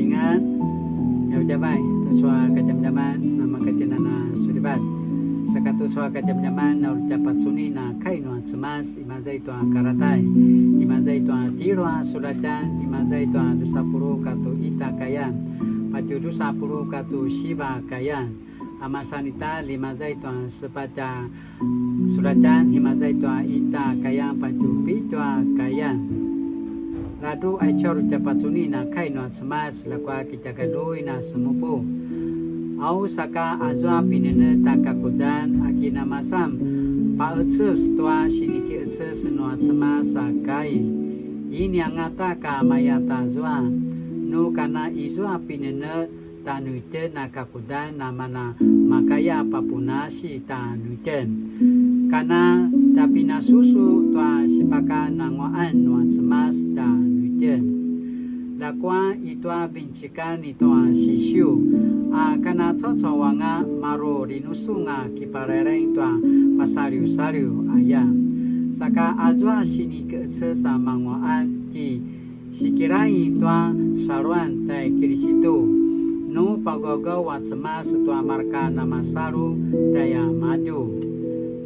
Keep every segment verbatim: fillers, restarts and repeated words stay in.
Ingan, yaudjavai, tucu a kadjamadjaman, namakatjinana sulivat. Saka tucu a kadjamadjaman, na uri tja pacunin a kai nua Cemas, imaza i tua Karatai, imaza i tua tjelu a sulatjan, imaza i tua dusa puluq katua ita kayan, patje dusa puluq katua siva kayan. A masanita, imaza i tua sepatj a sulatjan, imaza i tua ita kayan patje pitju a kayan. Ladruq aicu a uri tja pacunin a kai nua Cemas, ljakua kitjakaluin a semupu. Au saka azua pinenetj a kakudan a kinamasan paqeces tua sinikiqeces nua Cemas a kai. Ini angata ka maya tazua, nu kana izua pinenetj tjanuitjen a kakudan a mana makaya papunasi tjanuitjen. Kana tja pinasusu tua sipakananguaqan nua Cemas tjanuitjen. Ljakua i tua vincikan i tua sisiu, a kana caucau anga maru rinusung a kiparairaing tua pasaliusaliu aya. Saka azua sinikiqeces a manguaqan ki sikilai tua saluan tai Kilisitu, nu pagawgaw a Cemas tua marka namasalu tjaimadju.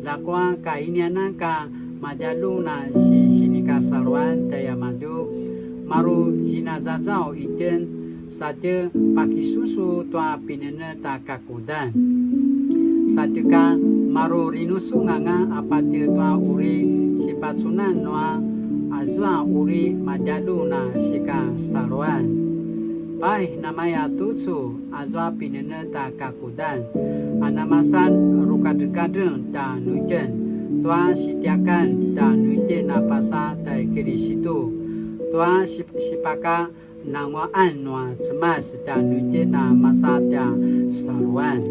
Ljakua ka inianan ka madjalu na si-, sinikasaluan tjaimadju, maru sinazazaw itjen, satje pakisusu tua pinenetj a kakudan. Satje ka maru rinusung anga a patje tua uri sipacunan nua azua uri madjalu na sikasaluan. Pai namaya tucu azua pinenetj a kakudan a namasan rukadrekadreng tjanuitjen tua sitjiakan tjanuitjen a pasa tai Kilisitu, tua sip-, sipaka nanguaqan nua Cemas tjanuitjen a masa tja saluan.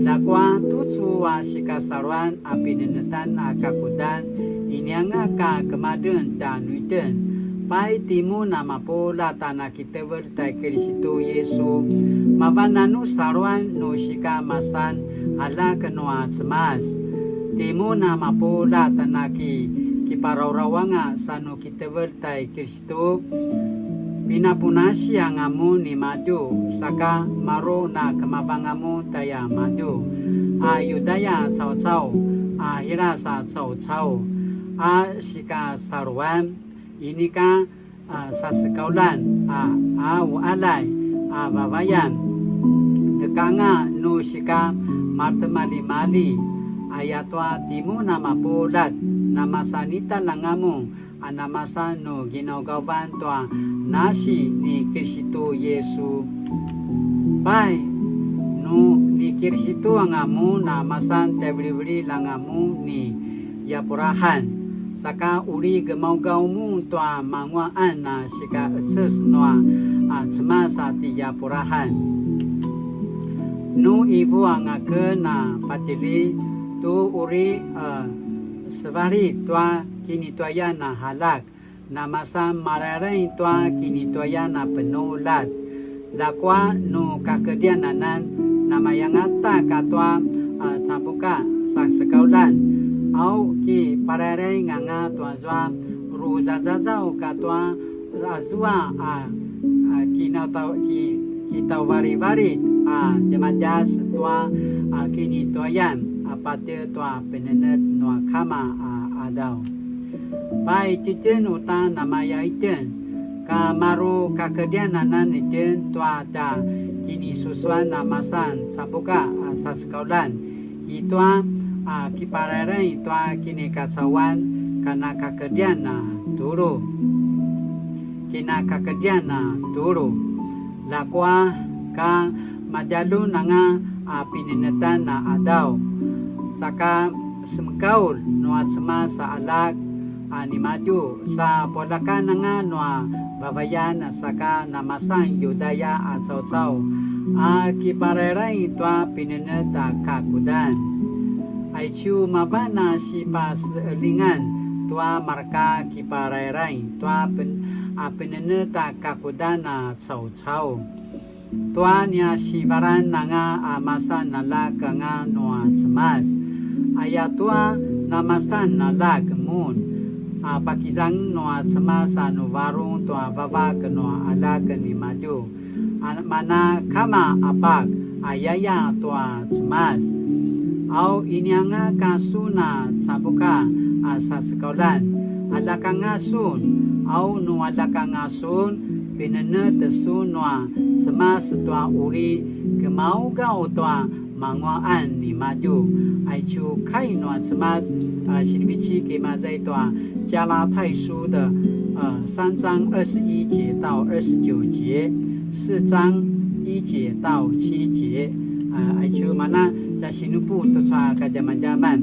Ljakua tucu a sikasaluan a pinenetjan a kakudan, inianga ka kemadren tjanuitjen. Pai timun a mapuljat a nakitevelj tai Kilisitu Yisu, mavan a nu saluan nu sikamasan aljak nua Cemas. Timun a mapuljat a naki-, kiparaurauanga sa nu kitevelj tai Kilisitu, pinapunasi anga mun nimadju, saka maru na kemavanga mun tjaimadju, a Yudaya caucau, a Hilas a caucau, a sikasaluan, inika, a, sasekaulan, a, a uqaljay, a vavayan. Nekanga nu sika maretimaljimalji, ayatua timun a mapuljat, namasan ita anga mun, a namasan nu ginaugavan tua nasi ni Kilisitu Yisu. Pai, nu ni Kilisitu anga mun a masan tjaivilivililj anga mun ni Yapurahan, saka uri gemaugaw mun tua manguaqan a sikaqeces nua a Cemas a ti Yapurahan. Nu ivu anga ken a patjili tu uri, e, sevalit tua kinituayan a aljak, namasan malailaing tua kinituayan a penuljat. Ljakua nu kakedrian anan, namayangata katua, a, cabuka sasekaulan. Au kipalailaing anga tuazua ruzazazaw katua azua a, a, kinatau-, ki-, kitauvalivalit a djemadjas tua, a, kinituayan a patje tua penenetj nua kama a qadaw. Pai titjen uta namaya itjen, ka maru kakedrian anan itjen tua tja kinisusuan a masan cabuka a sasekaulan, i tua, a, kipalailaing tua kinikacauan, kana kakedrian a tulu. Kina kakedrian a tulu. Ljakua ka madjalun anga a pinenetjan a qadaw. Saka semekaulj nua Cemas a aljak a nimadju, sa pualjakan anga nua vavayan saka namasan Yudaya a caucau a kipalailaing tua pinenetj a kakudan. Aicu mavan a sipaseqeljingan tua marka kipalailaing tua pen-, a pinenetj a kakudan a caucau. Tua nia sivalan anga a masan aljak anga nua Cemas. Ayatua namasan aljak mun. a pakizang nua Cemas a nu varung tua vavak nua aljak nimadju. A mana kama apak a yaya tua Cemas. Au inianga ka sun a cabuka a sasekauljan, aljak anga sun, au nu aljak anga sun, pinenetj sun nua Cemas tua uri kemaugaw tua manguaqan nimadju. Aicu kai nua Cemas, a, sinivecik imaza i tua 加拉太书的，呃，三章二十一节到二十九节，四章一节到七节。A, aicu mana tja sinupu tucu a kadjamadjaman.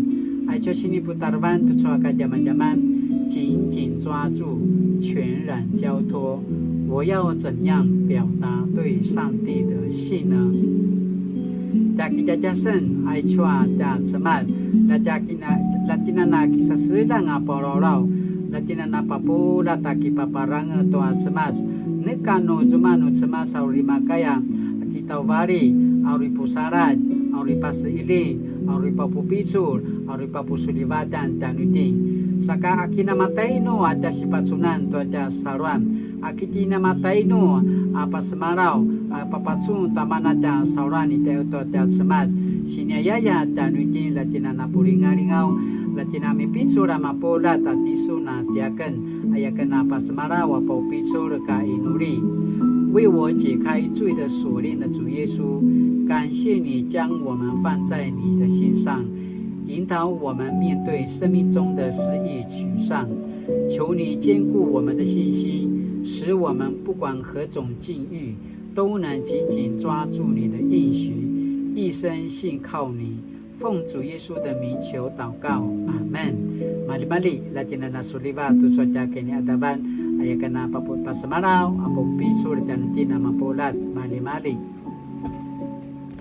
Aicu siniputarevan tucu a kadjamadjaman, 紧紧抓住，全然交托。我要怎样表达对上帝的信呢？Tja kidjadjasen aicu a tja Cemas, tja kina, tja kinana kisaseljang a palaulaw, tja kinana papuljat a kipaparangez tua Cemas. Neka nu zuma nu Cemas a uri makaya a kitauvali, a uri pusaladj, a uri paseqiljing, a uri papupicul, a uri papusulivatan tjanuitjen. Saka a kinamatainu a tja sipacunan tua tja saluan, a ki tjinamatjainu a pasemalaw a papacun ta mana tja saluan i tjaitu tja Cemas. Siniayaya tjanuitjen, la tjinana pulingalingaw, la tjinamipicul a mapuljat a tisun a tiaken, a yaken a pasemalaw a paupicul ka inuli. 为我解开罪的锁链的主耶稣，感谢你将我们放在你的心上，引导我们面对生命中的失意沮丧。求你坚固我们的信心，使我们不管何种境遇，都能紧紧抓住你的应许，一生信靠你。奉主耶稣的名求祷告，阿门。Maljimalji, la tjinana suliva tucu a tja kiniadavan, a yaken a papu-, pasemalaw a papupicul tjanuitjen a mapuljat. Maljimalji.